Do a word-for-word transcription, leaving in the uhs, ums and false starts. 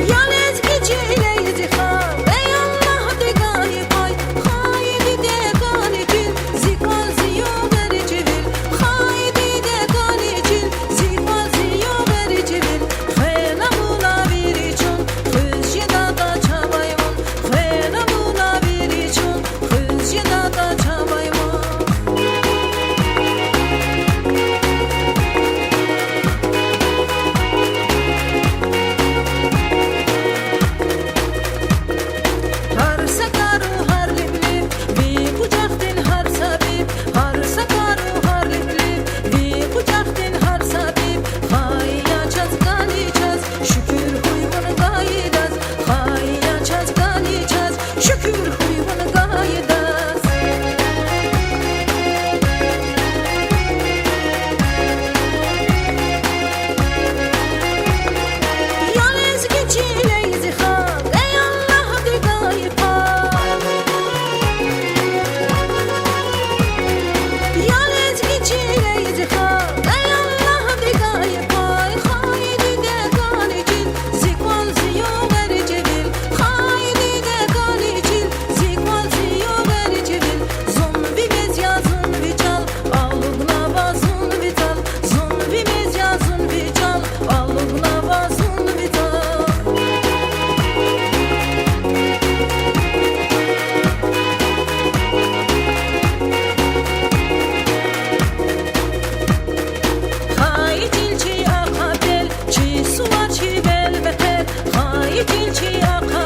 Я лезги чилей зи халкь, эй Аллагьди гайи пай, хайи диде кӀани чил, зи кӀвал, зи югъ эрчӀи вил, хайи диде кӀани чил, зи кӀвал, зи югъ эрчӀи вил, хвена вуна вири чун, хуьз жедатӀа чавай вун, хвена вуна вири чун, хуьз жедатӀа чавай вун. Гьар са кару, гьар лимлив, ви къужахдин гьар са биб, гьар са кару, гьар лимлив, ви къужахдин гьар са биб, хайи я чаз, кӀани чаз, шукур хьуй вун гайидаз, хайи я чаз, кӀани чаз, шукур хьуй вун гайидаз. Я лезги чилей зи халкь, эй Аллагьди гайи пай. Я лезги чилей зи халкь, эй Аллагьди гайи пай, хайи диде кӀани чил, зи кӀвал, зи югъ эрчӀи вил, хайи диде кӀани чил, зи кӀвал, зи югъ эрчӀи вил, зун ви мез я, зун ви чӀал, алукӀнава зун ви цӀал, зун ви мез я, зун ви чӀал, алукӀнава зун ви цӀал. Хайи чил чи ахъа пел, чи сувар, чи вел-метел, хайи чил чи ахъа